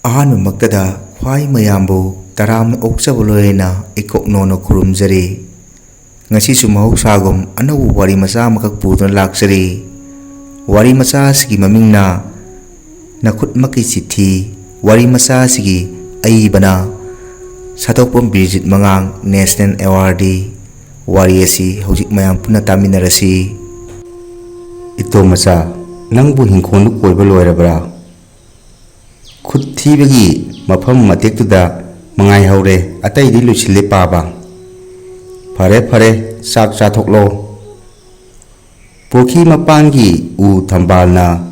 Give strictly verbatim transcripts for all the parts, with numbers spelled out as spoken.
ꯑꯍꯥꯟꯕꯃꯛꯇꯗ ꯈ꯭ꯋꯥꯏ ꯃꯌꯥꯝꯕꯨ ꯇꯔꯥꯝꯅ ꯑꯣꯛꯆꯕ ꯂꯣꯏꯅꯅ ꯏꯀꯣꯛꯅꯣꯅ ꯈꯨꯔꯨꯝꯖꯔꯤ꯫ ꯉꯁꯤꯁꯨ ꯃꯍꯧꯁꯥꯒꯨꯝ ꯑꯅꯧꯕ ꯋꯥꯔꯤ ꯃꯆꯥ ꯑꯃꯈꯛ ꯄꯨꯗꯨꯅ ꯂꯥꯛꯆꯔꯤ꯫ ꯋꯥꯔꯤ ꯃꯆꯥ ꯑꯁꯤꯒꯤ ꯃꯃꯤꯡꯅ ꯅꯈꯨꯠꯃꯛꯀꯤ ꯆꯤꯊꯤ꯫ ꯋꯥꯔꯤ ꯃꯆꯥ ꯑꯁꯤꯒꯤ ꯑꯏꯕꯅ ꯁꯥꯊꯣꯛꯄꯝ ꯕꯤꯔꯖꯤꯠ ꯃꯉꯥꯡ, ꯅꯦꯁꯅꯦꯜ ꯑꯦꯋꯥꯔꯗꯤ꯫ ꯋꯥꯔꯤ ꯑꯁꯤ ꯍꯧꯖꯤꯛ ꯃꯌꯥꯝ ꯄꯨꯟꯅ ꯇꯥꯃꯤꯟꯅꯔꯁꯤ꯫ ꯏꯇꯣꯝ ꯃꯆꯥ, ꯅꯪꯕꯨ ꯍꯤꯡꯈꯣꯜꯗꯨ ꯀꯣꯏꯕ ꯂꯣꯏꯔꯕ꯭ꯔꯥ? ꯈꯨꯠ ꯊꯤꯕꯒꯤ ꯃꯐꯝ ꯃꯇꯦꯛꯇꯨꯗ ꯃꯉꯥꯏꯍꯧꯔꯦ, ꯑꯇꯩꯗꯤ ꯂꯣꯏꯁꯤꯜꯂꯦ ꯄꯥꯕ꯫ ꯐꯔꯦ ꯐꯔꯦ, ꯆꯥꯛ ꯆꯥꯊꯣꯛꯂꯣ꯫ ꯄꯨꯈ꯭ꯔꯤ ꯃꯄꯥꯟꯒꯤ ꯎ ꯊꯝꯕꯥꯜꯅ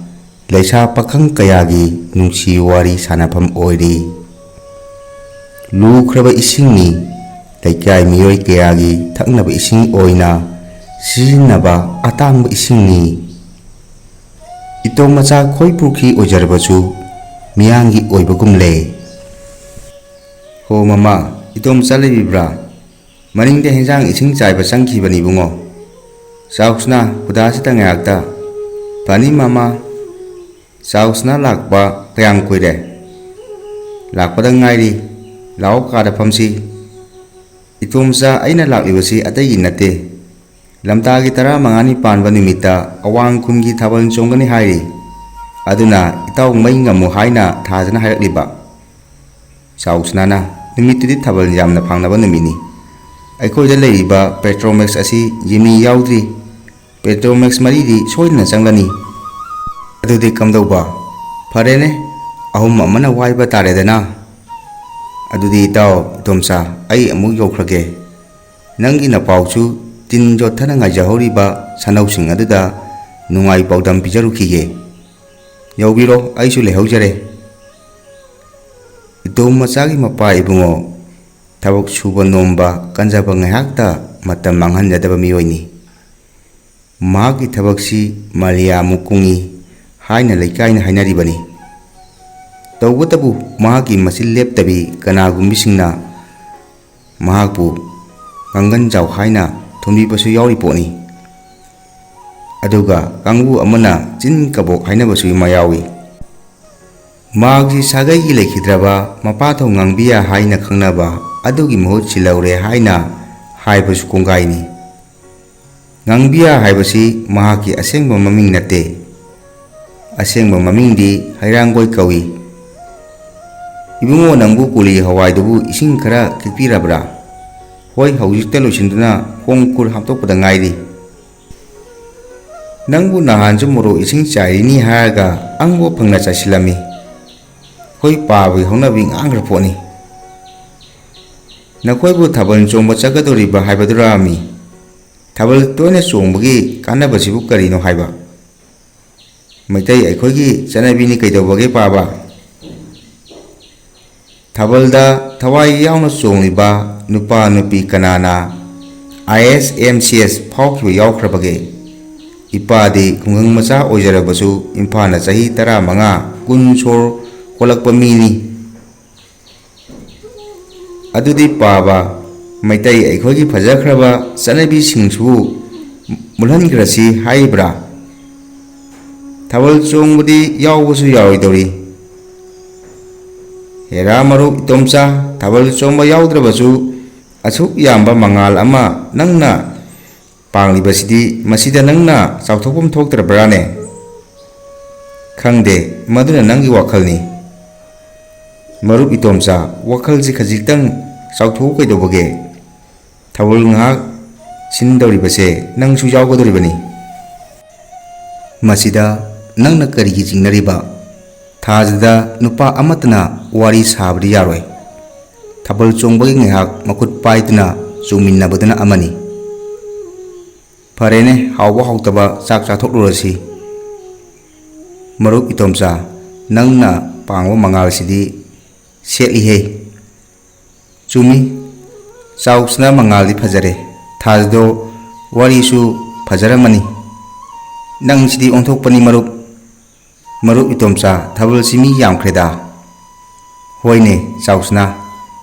ꯂꯩꯁꯥ ꯄꯥꯈꯪ ꯀꯌꯥꯒꯤ ꯅꯨꯡꯁꯤ ꯋꯥꯔꯤ ꯁꯥꯟꯅꯐꯝ ꯑꯣꯏꯔꯤ꯫ ꯂꯨꯈ꯭ꯔꯕ ꯏꯁꯤꯡꯅꯤ, ꯂꯩꯀꯥꯏ ꯃꯤꯑꯣꯏ ꯀꯌꯥꯒꯤ ꯊꯛꯅꯕ ꯏꯁꯤꯡ ꯑꯣꯏꯅ ꯁꯤꯖꯤꯟꯅꯕ ꯑꯇꯥꯡꯕ ꯏꯁꯤꯡꯅꯤ꯫ ꯏꯇꯣꯝ ꯃꯆꯥ ꯈꯣꯏ ꯄꯨꯈ꯭ꯔꯤ ꯑꯣꯏꯖꯔꯕꯁꯨ ꯃꯤꯌꯥꯝꯒꯤ ꯑꯣꯏꯕꯒꯨꯝꯂꯦ꯫ ꯍꯣ ꯃꯃꯥ, ꯏꯇꯣꯝ ꯃꯆꯥ ꯂꯩꯕꯤꯕ꯭ꯔꯥ? ꯃꯅꯤꯡꯗ ꯍꯦꯟꯖꯥꯡ ꯏꯁꯤꯡ ꯆꯥꯏꯕ ꯆꯪꯈꯤꯕꯅꯤ ꯏꯕꯨꯡꯉꯣ꯫ ꯆꯥꯎꯁꯅꯥ, ꯈꯨꯗꯥꯁꯤꯗ ꯉꯥꯏꯍꯥꯛꯇ꯫ ꯐꯅꯤ ꯃꯃꯥ꯫ ꯆꯥꯎꯁꯅꯥ ꯂꯥꯛꯄ ꯀꯌꯥꯝ ꯀꯨꯏꯔꯦ? ꯂꯥꯛꯄꯗ ꯉꯥꯏꯔꯤ꯫ ꯂꯥꯛꯑꯣ, ꯀꯥꯗ ꯐꯝꯁꯤ꯫ ꯏꯇꯣꯝꯆꯥ, ꯑꯩꯅ ꯂꯥꯛꯂꯤꯕꯁꯤ ꯑꯇꯩꯒꯤ ꯅꯠꯇꯦ꯫ ꯂꯝꯇꯥꯒꯤ ꯇꯔꯥꯃꯉꯥꯅꯤ ꯄꯥꯟꯕ ꯅꯨꯃꯤꯠꯇ ꯑꯋꯥꯡ ꯈꯨꯟꯒꯤ ꯊꯥꯕꯜ ꯆꯣꯡꯒꯅꯤ ꯍꯥꯏꯔꯤ꯫ ꯑꯗꯨꯅ ꯏꯇꯥꯎ ꯃꯩ ꯉꯝꯃꯨ ꯍꯥꯏꯅ ꯊꯥꯖꯅ ꯍꯥꯏꯔꯛꯂꯤꯕ꯫ ꯆꯥꯎꯁꯅꯥꯅ, ꯅꯨꯃꯤꯠꯇꯨꯗꯤ ꯊꯥꯕꯜ ꯌꯥꯝꯅ ꯐꯪꯅꯕ ꯅꯨꯃꯤꯠꯅꯤ꯫ ꯑꯩꯈꯣꯏꯗ ꯂꯩꯔꯤꯕ ꯄꯦꯇ꯭ꯔꯣꯃꯦꯛꯁ ꯑꯁꯤ ꯖꯤꯃꯤ ꯌꯥꯎꯗ꯭ꯔꯤ꯫ ꯄꯦꯇ꯭ꯔꯣꯃꯦꯛꯁ ꯃꯔꯤꯗꯤ ꯁꯣꯏꯗꯅ ꯆꯪꯒꯅꯤ꯫ ꯑꯗꯨꯗꯤ ꯀꯝꯗꯧꯕ? ꯐꯔꯦꯅꯦ, ꯑꯍꯨꯝ ꯑꯃꯅ ꯋꯥꯏꯕ ꯇꯥꯔꯦꯗꯅ꯫ ꯑꯗꯨꯗꯤ ꯏꯇꯥꯎ, ꯏꯇꯣꯝꯆꯥ, ꯑꯩ ꯑꯃꯨꯛ ꯌꯧꯈ꯭ꯔꯒꯦ꯫ ꯅꯪꯒꯤ ꯅꯄꯥꯎꯁꯨ ꯇꯤꯟ ꯌꯣꯠꯊꯅ ꯉꯥꯏꯖꯍꯧꯔꯤꯕ ꯁꯥꯅꯧꯁꯤꯡ ꯑꯗꯨꯗ ꯅꯨꯡꯉꯥꯏ ꯄꯥꯎꯗꯝ ꯄꯤꯖꯔꯨꯈꯤꯒꯦ꯫ ꯌꯧꯕꯤꯔꯣ, ꯑꯩꯁꯨ ꯂꯩꯍꯧꯖꯔꯦ꯫ ꯏꯇꯣꯝ ꯃꯆꯥꯒꯤ ꯃꯄꯥ ꯏꯕꯨꯡꯉꯣ ꯊꯕꯛ ꯁꯨꯕ ꯅꯣꯝꯕ, ꯀꯟꯖꯕ ꯉꯥꯏꯍꯥꯛꯇ ꯃꯇꯝ ꯃꯥꯡꯍꯟꯖꯗꯕ ꯃꯤꯑꯣꯏꯅꯤ꯫ ꯃꯍꯥꯛꯀꯤ ꯊꯕꯛꯁꯤ ꯃꯥꯂꯤꯌꯥ ꯃꯨꯀꯨꯡꯉꯤ ꯍꯥꯏꯅ ꯂꯩꯀꯥꯏꯅ ꯍꯥꯏꯅꯔꯤꯕꯅꯤ꯫ ꯇꯧꯕꯇꯕꯨ ꯃꯍꯥꯛꯀꯤ ꯃꯆꯤꯟ ꯂꯦꯞꯇꯕꯤ ꯀꯅꯥꯒꯨꯝꯕꯤꯁꯤꯡꯅ ꯃꯍꯥꯛꯄꯨ ꯀꯥꯡꯒꯟꯖꯥꯎ ꯍꯥꯏꯅ ꯊꯣꯟꯕꯤꯕꯁꯨ ꯌꯥꯎꯔꯤ ꯄꯣꯠꯅꯤ꯫ ꯑꯗꯨꯒ ꯀꯥꯡꯕꯨ ꯑꯃꯅ ꯆꯤꯟ ꯀꯕꯣꯛ ꯍꯥꯏꯅꯕꯁꯨ ꯑꯃ ꯌꯥꯎꯏ꯫ ꯃꯍꯥꯛꯁꯤ ꯁꯥꯒꯩꯒꯤ ꯂꯩꯈꯤꯗ꯭ꯔꯕ ꯃꯄꯥꯊꯧ ꯉꯥꯡꯕꯤꯌꯥ ꯍꯥꯏꯅ ꯈꯪꯅꯕ ꯑꯗꯨꯒꯤ ꯃꯍꯨꯠ ꯁꯤꯜꯍꯧꯔꯦ ꯍꯥꯏꯅ ꯍꯥꯏꯕꯁꯨ ꯀꯣꯡꯒꯥꯏꯅꯤ꯫ ꯉꯥꯡꯕꯤꯌꯥ ꯍꯥꯏꯕꯁꯤ ꯃꯍꯥꯛꯀꯤ ꯑꯁꯦꯡꯕ ꯃꯃꯤꯡ ꯅꯠꯇꯦ꯫ ꯑꯁꯦꯡꯕ ꯃꯃꯤꯡꯗꯤ ꯍꯩꯔꯥꯡꯒꯣꯏ ꯀꯧꯏ꯫ "ꯏꯕꯨꯡꯉꯣ, ꯅꯪꯕꯨ ꯀꯣꯂꯤ ꯍꯋꯥꯏꯗꯨꯕꯨ ꯏꯁꯤꯡ ꯈꯔ ꯈꯤꯛꯄꯤꯔꯕ꯭ꯔꯥ?" "ꯍꯣꯏ, ꯍꯧꯖꯤꯛꯇ ꯂꯣꯏꯁꯤꯟꯗꯨꯅ ꯈꯣꯡ ꯈꯨꯠ ꯍꯥꯝꯗꯣꯛꯄꯗ ꯉꯥꯏꯔꯤ꯫ ꯅꯪꯕꯨ ꯅꯍꯥꯟꯁꯨ ꯃꯣꯔꯣꯛ ꯏꯁꯤꯡ ꯆꯥꯏꯔꯤꯅꯤ ꯍꯥꯏꯔꯒ ꯑꯉꯧꯕ ꯐꯪꯅ ꯆꯥꯏꯁꯤꯜꯂꯝꯃꯤ꯫ ꯑꯩꯈꯣꯏ ꯄꯥꯕꯒꯤ ꯍꯧꯅꯕꯤ ꯉꯥꯡꯈ꯭ꯔ ꯄꯣꯠꯅꯤ꯫ ꯅꯈꯣꯏꯕꯨ ꯊꯥꯕꯜ ꯆꯣꯡꯕ ꯆꯠꯀꯗꯧꯔꯤꯕ ꯍꯥꯏꯕꯗꯨꯔꯥ ꯃꯤ? ꯊꯥꯕꯜ ꯇꯣꯏꯅ ꯆꯣꯡꯕꯒꯤ ꯀꯥꯟꯅꯕꯁꯤꯕꯨ ꯀꯔꯤꯅꯣ ꯍꯥꯏꯕ? ꯃꯩꯇꯩ ꯑꯩꯈꯣꯏꯒꯤ ꯆꯠꯅꯕꯤꯅꯤ ꯀꯩꯗꯧꯕꯒꯦ ꯄꯥꯕ?" ꯊꯥꯕꯜꯗ ꯊꯋꯥꯏ ꯌꯥꯎꯅ ꯆꯣꯡꯂꯤꯕ ꯅꯨꯄꯥ ꯅꯨꯄꯤ ꯀꯅꯥꯅ IAS MCS ꯐꯥꯎꯈꯤꯕ ꯌꯥꯎꯈ꯭ꯔꯕꯒꯦ? ꯏꯄꯥꯗꯤ ꯈꯨꯡꯒꯪ ꯃꯆꯥ ꯑꯣꯏꯖꯔꯕꯁꯨ ꯏꯝꯐꯥꯜꯅ ꯆꯍꯤ ꯇꯔꯥꯃꯉꯥ, ꯀꯨꯟ ꯁꯣꯔ ꯍꯣꯜꯂꯛꯄ ꯃꯤꯅꯤ꯫ ꯑꯗꯨꯗꯤ ꯄꯥꯕ, ꯃꯩꯇꯩ ꯑꯩꯈꯣꯏꯒꯤ ꯐꯖꯈ꯭ꯔꯕ ꯆꯠꯅꯕꯤꯁꯤꯡꯁꯨ ꯃꯨꯜꯍꯟꯈ꯭ꯔꯁꯤ ꯍꯥꯏꯔꯤꯕ꯭ꯔꯥ? ꯊꯥꯕꯜ ꯆꯣꯡꯕꯗꯤ ꯌꯥꯎꯕꯁꯨ ꯌꯥꯔꯣꯏꯗꯧꯔꯤ꯫ ꯍꯦꯔꯥ ꯃꯔꯨꯞ ꯏꯇꯣꯝꯆꯥ, ꯊꯥꯕꯜ ꯆꯣꯡꯕ ꯌꯥꯎꯗ꯭ꯔꯕꯁꯨ ꯑꯁꯨꯛ ꯌꯥꯝꯕ ꯃꯉꯥꯜ ꯑꯃ ꯅꯪꯅ ꯄꯥꯡꯂꯤꯕꯁꯤꯗꯤ, ꯃꯁꯤꯗ ꯅꯪꯅ ꯆꯥꯎꯊꯣꯛꯐꯝ ꯊꯣꯛꯇ꯭ꯔꯕ꯭ꯔꯥꯅꯦ? ꯈꯪꯗꯦ, ꯃꯗꯨꯅ ꯅꯪꯒꯤ ꯋꯥꯈꯜꯅꯤ꯫ ꯃꯔꯨꯞ ꯏꯇꯣꯝꯆꯥ, ꯋꯥꯈꯜꯁꯤ ꯈꯖꯤꯛꯇꯪ ꯆꯥꯎꯊꯣꯛꯎ ꯀꯩꯗꯧꯕꯒꯦ? ꯊꯥꯕꯜ ꯉꯥꯏꯍꯥꯛ ꯁꯤꯟꯗꯧꯔꯤꯕꯁꯦ ꯅꯪꯁꯨ ꯌꯥꯎꯒꯗꯧꯔꯤꯕꯅꯤ꯫ ꯃꯁꯤꯗ ꯅꯪꯅ ꯀꯔꯤꯒꯤ ꯆꯤꯡꯅꯔꯤꯕ? ꯊꯥꯁꯤꯗ ꯅꯨꯄꯥ ꯑꯃꯠꯇꯅ ꯋꯥꯔꯤ ꯁꯥꯕꯗꯤ ꯌꯥꯔꯣꯏ꯫ ꯊꯥꯕꯜ ꯆꯣꯡꯕꯒꯤ ꯉꯥꯏꯍꯥꯛ ꯃꯈꯨꯠ ꯄꯥꯏꯗꯨꯅ ꯆꯣꯡꯃꯤꯟꯅꯕꯗꯨꯅ ꯑꯃꯅꯤ꯫ ꯐꯔꯦꯅꯦ, ꯍꯥꯎꯕ ꯍꯥꯎꯇꯕ ꯆꯥꯛ ꯆꯥꯊꯣꯛꯂꯨꯔꯁꯤ꯫ ꯃꯔꯨꯞ ꯏꯇꯣꯝꯆꯥ, ꯅꯪꯅ ꯄꯥꯡꯕ ꯃꯉꯥꯜꯁꯤꯗꯤ ꯁꯦꯠꯂꯤꯍꯦ꯫ ꯆꯨꯝꯃꯤ, ꯆꯥꯎꯁꯅꯥ ꯃꯉꯥꯜꯗꯤ ꯐꯖꯔꯦ꯫ ꯊꯥꯖꯗꯣ ꯋꯥꯔꯤꯁꯨ ꯐꯖꯔꯝꯃꯅꯤ꯫ ꯅꯪꯁꯤꯗꯤ ꯑꯣꯟꯊꯣꯛꯄꯅꯤ ꯃꯔꯨꯞ꯫ ꯃꯔꯨꯞ ꯏꯇꯣꯝꯆꯥ, ꯊꯥꯕꯜꯁꯤ ꯃꯤ ꯌꯥꯝꯈ꯭ꯔꯦꯗ꯫ ꯍꯣꯏꯅꯦ ꯆꯥꯎꯁꯅꯥ,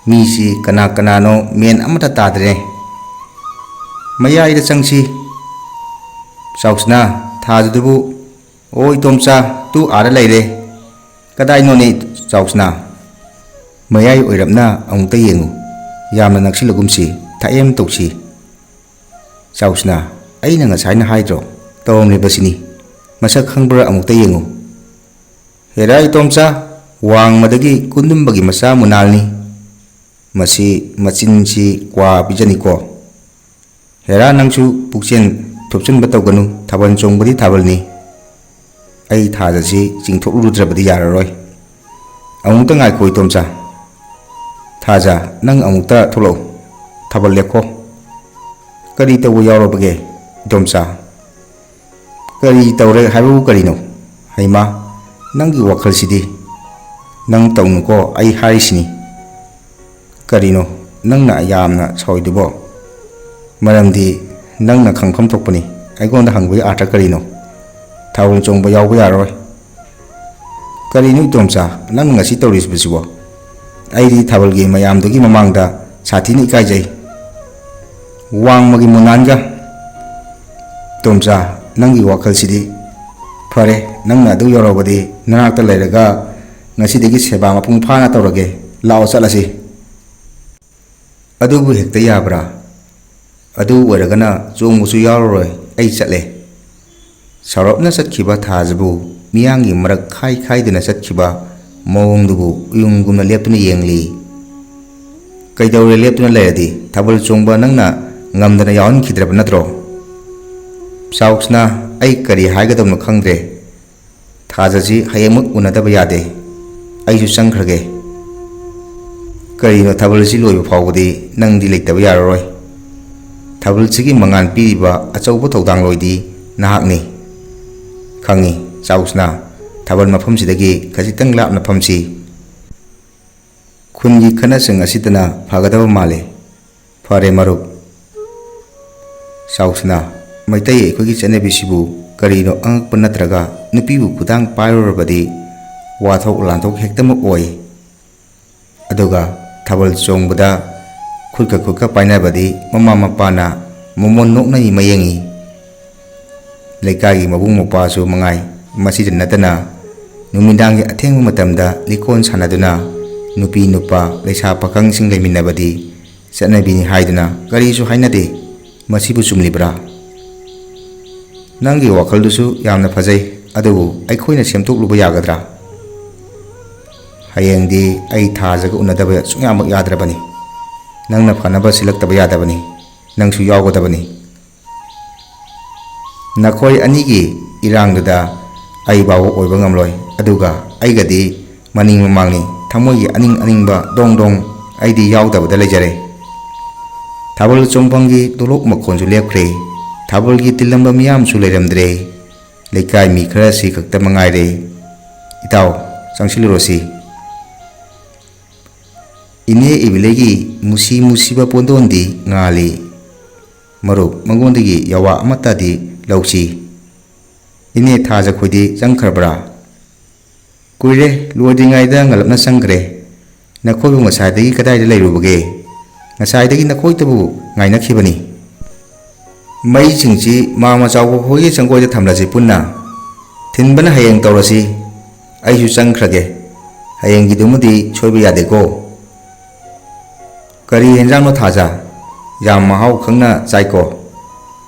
ꯃꯤꯁꯤ ꯀꯅꯥ ꯀꯅꯥꯅꯣ ꯃꯦꯟ ꯑꯃꯠꯇ ꯇꯥꯗ꯭ꯔꯦ꯫ ꯃꯌꯥꯏꯗ ꯆꯪꯁꯤ꯫ ꯆꯥꯎꯁꯅꯥ, ꯊꯥꯖꯗꯨꯕꯨ, "ꯑꯣ ꯏꯇꯣꯝꯆꯥ, ꯇꯨ ꯑꯥꯗ ꯂꯩꯔꯦ꯫ "ꯀꯗꯥꯏꯅꯣꯅꯦ, ꯆꯥꯎꯁꯅꯥ? ꯃꯌꯥꯏ ꯑꯣꯏꯔꯞꯅ ꯑꯃꯨꯛꯇ ꯌꯦꯡꯉꯨ꯫ ꯌꯥꯝꯅ ꯅꯛꯁꯤꯜꯂꯒꯨꯝꯁꯤ, ꯊꯥꯛꯑꯦꯝ ꯇꯧꯁꯤ꯫ ꯆꯥꯎꯁꯅꯥ, ꯑꯩꯅ ꯉꯁꯥꯏꯅ ꯍꯥꯏꯗ꯭ꯔꯣ? ꯇꯧꯔꯝꯂꯤꯕꯁꯤꯅꯤ꯫ ꯃꯁꯛ ꯈꯪꯕ꯭ꯔꯥ ꯑꯃꯨꯛꯇ ꯌꯦꯡꯉꯨ꯫ ꯍꯦꯔꯥ ꯏꯇꯣꯝꯆꯥ, ꯋꯥꯡꯃꯗꯒꯤ ꯀꯨꯟꯗꯨꯝꯕꯒꯤ ꯃꯆꯥ ꯃꯨꯅꯥꯜꯅꯤ꯫ ꯃꯁꯤ ꯃꯆꯤꯟꯁꯤ ꯀ꯭ꯋꯥ ꯄꯤꯖꯅꯤꯀꯣ꯫ ꯍꯦꯔꯥ, ꯅꯪꯁꯨ ꯄꯨꯛꯆꯦꯜ ꯊꯨꯞꯆꯟꯕ ꯇꯧꯒꯅꯨ, ꯊꯥꯕꯜ ꯆꯣꯡꯕꯗꯤ ꯊꯥꯕꯜꯅꯤ꯫ ꯑꯩ ꯊꯥꯖꯁꯤ ꯆꯤꯡꯊꯣꯛꯂꯨꯗ꯭ꯔꯕꯗꯤ ꯌꯥꯔꯔꯣꯏ꯫ ꯑꯃꯨꯛꯇ ꯉꯥꯏꯈꯣ ꯏꯇꯣꯝꯆꯥ꯫ ꯊꯥꯖ, ꯅꯪ ꯑꯃꯨꯛꯇ ꯊꯣꯛꯂꯛꯎ꯫ ꯊꯥꯕꯜ ꯂꯦꯞꯈꯣ꯫ ꯀꯔꯤ ꯇꯧꯕ ꯌꯥꯎꯔꯕꯒꯦ ꯏꯇꯣꯝꯆꯥ? ꯀꯔꯤ ꯇꯧꯔꯦ ꯍꯥꯏꯕꯕꯨ ꯀꯔꯤꯅꯣ? ꯍꯩꯃꯥ, ꯅꯪꯒꯤ ꯋꯥꯈꯜꯁꯤꯗꯤ꯫ ꯅꯪ ꯇꯧꯅꯨꯀꯣ, ꯑꯩ ꯍꯥꯏꯔꯤꯁꯤꯅꯤ꯫ ꯀꯔꯤꯅꯣ ꯅꯪꯅ ꯌꯥꯝꯅ ꯁꯥꯎꯔꯤꯗꯨꯕꯣ? ꯃꯔꯝꯗꯤ ꯅꯪꯅ ꯈꯪꯐꯝ ꯊꯣꯛꯄꯅꯤ꯫ ꯑꯩꯉꯣꯟꯗ ꯍꯪꯕꯒꯤ ꯑꯥꯔꯊ ꯀꯔꯤꯅꯣ? ꯊꯥꯕꯜ ꯆꯣꯡꯕ ꯌꯥꯎꯕ ꯌꯥꯔꯣꯏ꯫ ꯀꯔꯤꯅꯣ ꯏꯇꯣꯝꯆꯥ, ꯅꯪꯅ ꯉꯁꯤ ꯇꯧꯔꯤꯕꯁꯤꯕꯣ? ꯑꯩꯗꯤ ꯊꯥꯕꯜꯒꯤ ꯃꯌꯥꯝꯗꯨꯒꯤ ꯃꯃꯥꯡꯗ ꯁꯥꯊꯤꯅ ꯏꯀꯥꯏꯖꯩ꯫ ꯋꯥꯡꯃꯒꯤ ꯃꯨꯅꯥꯟꯒ꯫ ꯏꯇꯣꯝꯆꯥ, ꯅꯪꯒꯤ ꯋꯥꯈꯜꯁꯤꯗꯤ꯫ ꯐꯔꯦ, ꯅꯪꯅ ꯑꯗꯨ ꯌꯧꯔꯕꯗꯤ ꯅꯅꯥꯛꯇ ꯂꯩꯔꯒ ꯉꯁꯤꯗꯒꯤ ꯁꯦꯕꯥ ꯃꯄꯨꯡ ꯐꯥꯅ ꯇꯧꯔꯒꯦ꯫ ꯂꯥꯛꯑꯣ ꯆꯠꯂꯁꯤ꯫ ꯑꯗꯨꯕꯨ ꯍꯦꯛꯇ ꯌꯥꯕ꯭ꯔꯥ? ꯑꯗꯨ ꯑꯣꯏꯔꯒꯅ ꯆꯣꯡꯕꯁꯨ ꯌꯥꯎꯔꯔꯣꯏ, ꯑꯩ ꯆꯠꯂꯦ꯫ ꯁꯥꯎꯔꯞꯅ ꯆꯠꯈꯤꯕ ꯊꯥꯖꯕꯨ ꯃꯤꯌꯥꯝꯒꯤ ꯃꯔꯛ ꯈꯥꯏ ꯈꯥꯏꯗꯨꯅ ꯆꯠꯈꯤꯕ ꯃꯑꯣꯡꯗꯨꯕꯨ ꯎꯌꯨꯡꯒꯨꯝꯅ ꯂꯦꯞꯇꯨꯅ ꯌꯦꯡꯂꯤ꯫ ꯀꯩꯗꯧꯔꯦ ꯂꯦꯞꯇꯨꯅ ꯂꯩꯔꯗꯤ? ꯊꯥꯕꯜ ꯆꯣꯡꯕ ꯅꯪꯅ ꯉꯝꯗꯅ ꯌꯥꯎꯍꯟꯈꯤꯗ꯭ꯔꯕ ꯅꯠꯇ꯭ꯔꯣ? ꯆꯥꯎꯁꯅꯥ, ꯑꯩ ꯀꯔꯤ ꯍꯥꯏꯒꯗꯕꯅꯣ ꯈꯪꯗ꯭ꯔꯦ꯫ ꯊꯥꯖꯁꯤ ꯍꯌꯦꯡꯃꯛ ꯎꯅꯗꯕ ꯌꯥꯗꯦ꯫ ꯑꯩꯁꯨ ꯆꯪꯈ꯭ꯔꯒꯦ꯫ ꯀꯔꯤꯅꯣ, ꯊꯥꯕꯜꯁꯤ ꯂꯣꯏꯕ ꯐꯥꯎꯕꯗꯤ ꯅꯪꯗꯤ ꯂꯩꯇꯕ ꯌꯥꯔꯔꯣꯏ꯫ ꯊꯥꯕꯜꯁꯤꯒꯤ ꯃꯉꯥꯜ ꯄꯤꯔꯤꯕ ꯑꯆꯧꯕ ꯊꯧꯗꯥꯡꯂꯣꯏꯗꯤ ꯅꯍꯥꯛꯅꯤ꯫ ꯈꯪꯉꯤ, ꯆꯥꯎꯁꯅꯥ, ꯊꯥꯕꯜ ꯃꯐꯝꯁꯤꯗꯒꯤ ꯈꯖꯤꯛꯇꯪ ꯂꯥꯞꯅ ꯐꯝꯁꯤ꯫ ꯈꯨꯟꯒꯤ ꯈꯠꯅꯁꯤꯡ ꯑꯁꯤꯗꯅ ꯐꯒꯗꯕ ꯃꯥꯜꯂꯦ꯫ ꯐꯔꯦ ꯃꯔꯨꯞ꯫ ꯆꯥꯎꯁꯅꯥ, ꯃꯩꯇꯩ ꯑꯩꯈꯣꯏꯒꯤ ꯆꯠꯅꯕꯤꯁꯤꯕꯨ ꯀꯔꯤꯅꯣ ꯑꯉꯛꯄ ꯅꯠꯇ꯭ꯔꯒ ꯅꯨꯄꯤꯕꯨ ꯈꯨꯗꯥꯡ ꯄꯥꯏꯔꯨꯔꯕꯗꯤ ꯋꯥꯊꯣꯛ ꯂꯥꯟꯊꯣꯛ ꯍꯦꯛꯇꯃꯛ ꯑꯣꯏ꯫ ꯑꯗꯨꯒ ꯊꯥꯕꯜ ꯆꯣꯡꯕꯗ ꯈꯨꯠꯀ ꯈꯨꯠꯀ ꯄꯥꯏꯅꯕꯗꯤ ꯃꯃꯥ ꯃꯄꯥꯅ ꯃꯃꯣꯟ ꯅꯣꯛꯅ ꯃꯌꯦꯡꯏ꯫ ꯂꯩꯀꯥꯏꯒꯤ ꯃꯕꯨꯡ ꯃꯧꯄ꯭ꯋꯥꯁꯨ ꯃꯉꯥꯏ꯫ ꯃꯁꯤꯗ ꯅꯠꯇꯅ ꯅꯨꯃꯤꯗꯥꯡꯒꯤ ꯑꯊꯦꯡꯕ ꯃꯇꯝꯗ ꯂꯤꯀꯣꯟ ꯁꯥꯟꯅꯗꯨꯅ ꯅꯨꯄꯤ ꯅꯨꯄꯥ ꯂꯩꯁꯥ ꯄꯥꯈꯪꯁꯤꯡ ꯂꯩꯃꯤꯟꯅꯕꯗꯤ ꯆꯠꯅꯕꯤꯅꯤ ꯍꯥꯏꯗꯨꯅ ꯀꯔꯤꯁꯨ ꯍꯥꯏꯅꯗꯦ꯫ ꯃꯁꯤꯕꯨ ꯆꯨꯝꯂꯤꯕ꯭ꯔꯥ? ꯅꯪꯒꯤ ꯋꯥꯈꯜꯗꯨꯁꯨ ꯌꯥꯝꯅ ꯐꯖꯩ, ꯑꯗꯨꯕꯨ ꯑꯩꯈꯣꯏꯅ ꯁꯦꯝꯗꯣꯛꯂꯨꯕ ꯌꯥꯒꯗ꯭ꯔꯥ? ꯍꯌꯦꯡꯗꯤ ꯑꯩ ꯊꯥꯖꯒ ꯎꯅꯗꯕ ꯁꯨꯡꯌꯥꯃꯛ ꯌꯥꯗ꯭ꯔꯕꯅꯤ꯫ ꯅꯪꯅ ꯐꯅꯕ ꯁꯤꯜꯂꯛꯇꯕ ꯌꯥꯗꯕꯅꯤ꯫ ꯅꯪꯁꯨ ꯌꯥꯎꯒꯗꯕꯅꯤ꯫ ꯅꯈꯣꯏ ꯑꯅꯤꯒꯤ ꯏꯔꯥꯡꯗꯨꯗ ꯑꯩ ꯐꯥꯎꯕ ꯑꯣꯏꯕ ꯉꯝꯂꯣꯏ꯫ ꯑꯗꯨꯒ ꯑꯩꯒꯗꯤ ꯃꯅꯤꯡ ꯃꯃꯥꯡꯅꯤ꯫ ꯊꯃꯣꯏꯒꯤ ꯑꯅꯤꯡ ꯑꯅꯤꯡꯕ ꯗꯣꯡ ꯗꯣꯡ ꯑꯩꯗꯤ ꯌꯥꯎꯗꯕꯗ ꯂꯩꯖꯔꯦ꯫ ꯊꯥꯕꯜ ꯆꯣꯡꯐꯝꯒꯤ ꯇꯣꯂꯣꯞ ꯃꯈꯣꯟꯁꯨ ꯂꯦꯞꯈ꯭ꯔꯦ꯫ ꯊꯥꯕꯜꯒꯤ ꯇꯤꯜꯂꯝꯕ ꯃꯤꯌꯥꯝꯁꯨ ꯂꯩꯔꯝꯗ꯭ꯔꯦ꯫ ꯂꯩꯀꯥꯏ ꯃꯤ ꯈꯔꯁꯤ ꯈꯛꯇ ꯃꯉꯥꯏꯔꯦ꯫ ꯏꯇꯥꯎ, ꯆꯪꯁꯤꯜꯂꯨꯔꯁꯤ꯫ ꯏꯅꯦ ꯏꯕꯤꯂꯩꯒꯤ ꯃꯨꯁꯤ ꯃꯨꯁꯤꯕ ꯄꯣꯟꯗꯣꯟꯗꯤ ꯉꯥꯜꯂꯤ꯫ ꯃꯔꯨꯞ, ꯃꯉꯣꯟꯗꯒꯤ ꯌꯥꯋꯥ ꯑꯃꯠꯇꯗꯤ ꯂꯧꯁꯤ꯫ ꯏꯅꯦ ꯊꯥꯖ ꯈꯣꯏꯗꯤ ꯆꯪꯈ꯭ꯔꯕ꯭ꯔꯥ? ꯀꯨꯏꯔꯦ, ꯂꯣꯏꯗ꯭ꯔꯤꯉꯩꯗ ꯉꯜꯂꯞꯅ ꯆꯪꯈ꯭ꯔꯦ꯫ ꯅꯈꯣꯏꯕꯨ ꯉꯁꯥꯏꯗꯒꯤ ꯀꯗꯥꯏꯗ ꯂꯩꯔꯨꯕꯒꯦ? ꯉꯁꯥꯏꯗꯒꯤ ꯅꯈꯣꯏꯇꯕꯨ ꯉꯥꯏꯅꯈꯤꯕꯅꯤ꯫ ꯃꯩꯁꯤꯡꯁꯤ ꯃꯥꯃ ꯆꯥꯎꯕ ꯍꯣꯏꯒꯤ ꯆꯪꯒꯣꯏꯗ ꯊꯝꯂꯁꯤ ꯄꯨꯟꯅ꯫ ꯊꯤꯟꯕꯅ ꯍꯌꯦꯡ ꯇꯧꯔꯁꯤ꯫ ꯑꯩꯁꯨ ꯆꯪꯈ꯭ꯔꯒꯦ꯫ ꯍꯌꯦꯡꯒꯤꯗꯨꯃꯗꯤ ꯁꯣꯏꯕ ꯌꯥꯗꯦꯀꯣ꯫ ꯀꯔꯤ ꯍꯦꯟꯖꯥꯡꯅꯣ ꯊꯥꯖ? ꯌꯥꯝ ꯃꯍꯥꯎ ꯈꯪꯅ ꯆꯥꯏꯀꯣ꯫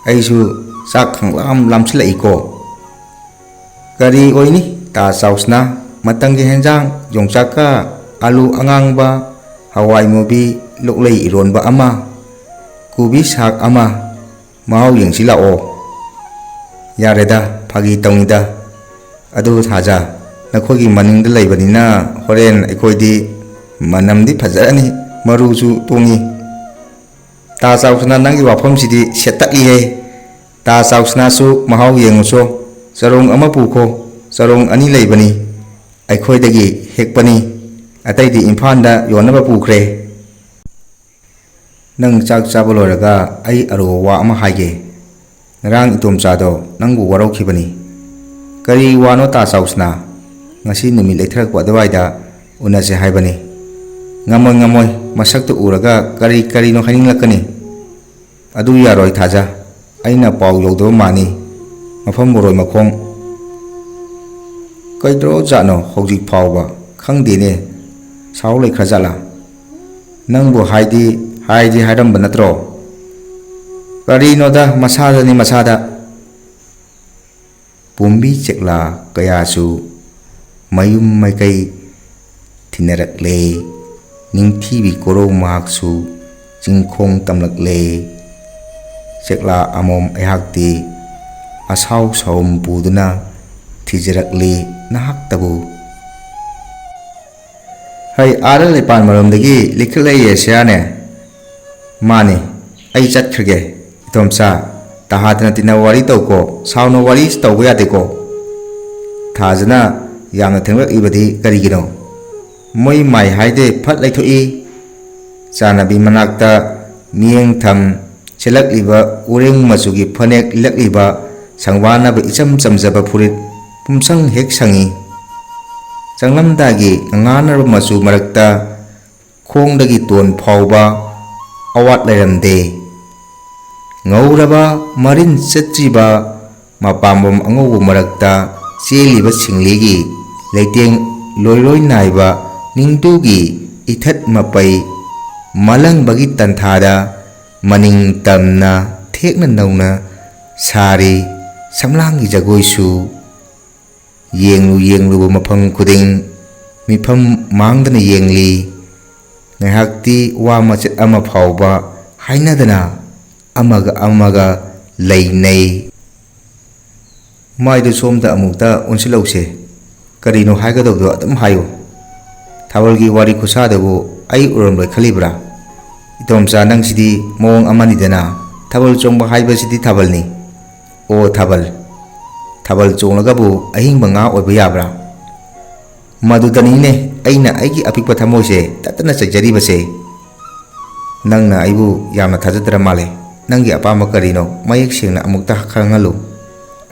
ꯑꯩꯁꯨ ꯆꯥꯛ ꯈꯪꯂꯥꯝ ꯂꯥꯝꯁꯤꯜꯂꯛꯏꯀꯣ꯫ ꯀꯔꯤ ꯑꯣꯏꯅꯤ ꯇꯥ ꯆꯥꯎꯁꯅꯥ? ꯃꯇꯝꯒꯤ ꯍꯦꯟꯖꯥꯡ ꯌꯣꯡꯆꯥꯛꯀ ꯑꯂꯨ ꯑꯉꯥꯡꯕ, ꯍꯋꯥꯏ ꯃꯨꯕꯤ, ꯂꯣꯛꯂꯩ ꯏꯔꯣꯟꯕ ꯑꯃ, ꯀꯣꯕꯤ ꯁꯥꯛ ꯑꯃ, ꯃꯍꯥꯎ ꯌꯦꯡꯁꯤ ꯂꯥꯛꯑꯣ꯫ ꯌꯥꯔꯦꯗ, ꯐꯥꯒꯤ ꯇꯧꯅꯤꯗ꯫ ꯑꯗꯨ ꯊꯥꯖ, ꯅꯈꯣꯏꯒꯤ ꯃꯅꯤꯡꯗ ꯂꯩꯕꯅꯤꯅ ꯍꯣꯔꯦꯟ ꯑꯩꯈꯣꯏꯗꯤ ꯃꯅꯝꯗꯤ ꯐꯖꯔꯅꯤ, ꯃꯔꯨꯁꯨ ꯇꯣꯡꯉꯤ꯫ ꯇꯥ ꯆꯥꯎꯁꯅꯥ, ꯅꯪꯒꯤ ꯋꯥꯐꯝꯁꯤꯗꯤ ꯁꯦꯠꯇꯠꯂꯤꯍꯦ꯫ ꯇꯥ ꯆꯥꯎꯁꯅꯥꯁꯨ ꯃꯍꯥꯎ ꯌꯦꯡꯉꯨꯁꯣ꯫ ꯆꯔꯣꯡ ꯑꯃ ꯄꯨꯈꯣ, ꯆꯔꯣꯡ ꯑꯅꯤ ꯂꯩꯕꯅꯤ꯫ ꯑꯩꯈꯣꯏꯗꯒꯤ ꯍꯦꯛꯄꯅꯤ꯫ ꯑꯇꯩꯗꯤ ꯏꯝꯐꯥꯜꯗ ꯌꯣꯟꯅꯕ ꯄꯨꯈ꯭ꯔꯦ꯫ ꯅꯪ ꯆꯥꯛ ꯆꯥꯕ ꯂꯣꯏꯔꯒ ꯑꯩ ꯑꯔꯨꯕ ꯋꯥ ꯑꯃ ꯍꯥꯏꯒꯦ꯫ ꯉꯔꯥꯡ ꯏꯇꯣꯝꯆꯥꯗꯣ ꯅꯪꯕꯨ ꯋꯥꯔꯧꯈꯤꯕꯅꯤ꯫ ꯀꯔꯤ ꯋꯥꯅꯣ ꯇꯥ ꯆꯥꯎꯁꯅꯥ? ꯉꯁꯤ ꯅꯨꯃꯤꯠ ꯂꯩꯊꯔꯛꯄ ꯑꯗꯨꯋꯥꯏꯗ ꯎꯅꯁꯦ ꯍꯥꯏꯕꯅꯤ꯫ ꯉꯝꯃꯣꯏ, ꯉꯝꯃꯣꯏ, ꯃꯁꯛꯇꯨ ꯎꯔꯒ ꯀꯔꯤ ꯀꯔꯤꯅꯣ ꯍꯥꯏꯅꯤꯡꯂꯛꯀꯅꯤ꯫ ꯑꯗꯨ ꯌꯥꯔꯣꯏ ꯊꯥꯖ꯫ ꯑꯩꯅ ꯄꯥꯎ ꯌꯧꯗꯕ ꯃꯥꯅꯤ꯫ ꯃꯐꯝ ꯕꯣꯔꯣꯏ ꯃꯈꯣꯡ꯫ "ꯀꯩꯗꯧꯔꯖꯥꯠꯅꯣ ꯍꯧꯖꯤꯛ ꯐꯥꯎꯕ? ꯈꯪꯗꯦꯅꯦ꯫ ꯁꯥꯎ ꯂꯩꯈ꯭ꯔꯖꯥꯠꯂꯥ? ꯅꯪꯕꯨ ꯍꯥꯏꯗꯤ, ꯍꯥꯏꯗꯤ ꯍꯥꯏꯔꯝꯕ ꯅꯠꯇ꯭ꯔꯣ?" "ꯀꯔꯤꯅꯣꯗ, ꯃꯁꯥꯗꯅꯤ, ꯃꯁꯥꯗ꯫" ꯄꯣꯝꯕꯤ ꯆꯦꯛꯂꯥ ꯀꯌꯥꯁꯨ ꯃꯌꯨꯝ ꯃꯥꯏꯀꯩ ꯊꯤꯅꯔꯛꯂꯦ꯫ ꯅꯤꯡꯊꯤꯕꯤ ꯀꯣꯔꯧ ꯃꯍꯥꯛꯁꯨ ꯆꯤꯡꯈꯣꯡ ꯇꯝꯂꯛꯂꯦ꯫ ꯆꯦꯛꯂꯥ ꯑꯃꯣꯝ ꯑꯩꯍꯥꯛꯇꯤ ꯑꯁꯥꯎ ꯁꯥꯎꯝ ꯄꯨꯗꯨꯅ ꯊꯤꯖꯔꯛꯂꯤ ꯅꯍꯥꯛꯇꯕꯨ꯫ "ꯍꯩ, ꯑꯥꯗ ꯂꯩꯄꯥꯟ ꯃꯔꯣꯝꯗꯒꯤ ꯂꯤꯈꯠꯂꯛꯏꯌꯦ ꯁꯤꯔꯥꯅꯦ?" "ꯃꯥꯅꯤ, ꯑꯩ ꯆꯠꯈ꯭ꯔꯒꯦ꯫ ꯏꯇꯣꯝꯆꯥ, ꯇꯍꯥꯗꯅ ꯇꯤꯟꯅ ꯋꯥꯔꯤ ꯇꯧꯀꯣ, ꯁꯥꯎꯅ ꯋꯥꯔꯤ ꯇꯧꯕ ꯌꯥꯗꯦꯀꯣ꯫" ꯊꯥꯖꯅ ꯌꯥꯝꯅ ꯊꯦꯡꯂꯛꯂꯤꯕꯗꯤ ꯀꯔꯤꯒꯤꯅꯣ? ꯃꯣꯏ ꯃꯥꯏ ꯍꯥꯏꯗꯦ ꯐꯠ ꯂꯩꯊꯣꯛꯏ꯫ ꯆꯥꯟꯅꯕꯤ ꯃꯅꯥꯛꯇ ꯃꯤꯠꯌꯦꯡ ꯊꯝ ꯁꯦꯠꯂꯛꯂꯤꯕ ꯎꯔꯦꯡ ꯃꯆꯨꯒꯤ ꯐꯅꯦꯛ ꯂꯤꯠꯂꯛꯂꯤꯕ, ꯁꯪꯕꯥꯟꯅꯕ ꯏꯆꯝ ꯆꯝꯖꯕ ꯐꯨꯔꯤꯠ ꯄꯨꯝꯁꯪ ꯍꯦꯛ ꯁꯪꯉꯤ꯫ ꯆꯪꯂꯝꯗꯥꯏꯒꯤ ꯉꯥꯡꯅꯔꯕ ꯃꯆꯨ ꯃꯔꯛꯇ ꯈꯣꯡꯗꯒꯤ ꯇꯣꯟ ꯐꯥꯎꯕ ꯑꯋꯥꯠ ꯂꯩꯔꯝꯗꯦ꯫ ꯉꯧꯔꯕ ꯃꯔꯤꯟ ꯆꯠꯇ꯭ꯔꯤꯕ ꯃꯄꯥꯝꯕꯣꯝ ꯑꯉꯧꯕ ꯃꯔꯛꯇ ꯆꯦꯜꯂꯤꯕ ꯁꯤꯡꯂꯤꯒꯤ ꯂꯩꯇꯦꯡ ꯂꯣꯏꯔꯣꯏ ꯅꯥꯏꯕ ꯅꯤꯡꯗꯨꯒꯤ ꯏꯊꯠ ꯃꯄꯩ ꯃꯥꯂꯪꯕꯒꯤ ꯇꯟꯊꯥꯗ ꯃꯅꯤꯡ ꯇꯝꯅ ꯊꯦꯛꯅ ꯅꯧꯅ ꯁꯥꯔꯤ ꯁꯝꯂꯥꯡꯒꯤ ꯖꯒꯣꯏꯁꯨ꯫ ꯌꯦꯡꯂꯨ ꯌꯦꯡꯂꯨꯕ ꯃꯐꯝ ꯈꯨꯗꯤꯡ ꯃꯤꯐꯝ ꯃꯥꯡꯗꯅ ꯌꯦꯡꯂꯤ꯫ ꯉꯥꯏꯍꯥꯛꯇꯤ ꯋꯥ ꯃꯆꯦꯠ ꯑꯃ ꯐꯥꯎꯕ ꯍꯥꯏꯅꯗꯅ ꯑꯃꯒ ꯑꯃꯒ ꯂꯩꯅꯩ꯫ ꯃꯥꯏꯗꯨ ꯁꯣꯝꯗ ꯑꯃꯨꯛꯇ ꯑꯣꯟꯁꯤꯜꯂꯧꯁꯦ꯫ ꯀꯔꯤꯅꯣ ꯍꯥꯏꯒꯗꯧꯕꯗꯣ ꯑꯗꯨꯝ ꯍꯥꯏꯌꯨ꯫ ꯊꯥꯕꯜꯒꯤ ꯋꯥꯔꯤ ꯈꯨꯁꯥꯗꯨꯕꯨ ꯑꯩ ꯎꯔꯝꯂꯣꯏ ꯈꯜꯂꯤꯕ꯭ꯔꯥ? ꯏꯇꯣꯝꯆꯥ, ꯅꯪꯁꯤꯗꯤ ꯃꯑꯣꯡ ꯑꯃꯅꯤꯗꯅ꯫ ꯊꯥꯕꯜ ꯆꯣꯡꯕ ꯍꯥꯏꯕꯁꯤꯗꯤ ꯊꯥꯕꯜꯅꯤ꯫ ꯑꯣ ꯊꯥꯕꯜ, ꯊꯥꯕꯜ ꯆꯣꯡꯂꯒꯕꯨ ꯑꯍꯤꯡꯕ ꯉꯥ ꯑꯣꯏꯕ ꯌꯥꯕ꯭ꯔꯥ? ꯃꯗꯨꯗꯅꯤꯅꯦ ꯑꯩꯅ ꯑꯩꯒꯤ ꯑꯄꯤꯛꯄ ꯊꯃꯣꯏꯁꯦ ꯇꯠꯇꯅ ꯆꯩꯖꯔꯤꯕꯁꯦ꯫ ꯅꯪꯅ ꯑꯩꯕꯨ ꯌꯥꯝꯅ ꯊꯥꯖꯗ꯭ꯔ ꯃꯥꯜꯂꯦ꯫ ꯅꯪꯒꯤ ꯑꯄꯥꯝꯕ ꯀꯔꯤꯅꯣ ꯃꯌꯦꯛ ꯁꯦꯡꯅ ꯑꯃꯨꯛꯇ ꯈꯪꯍꯜꯂꯨ꯫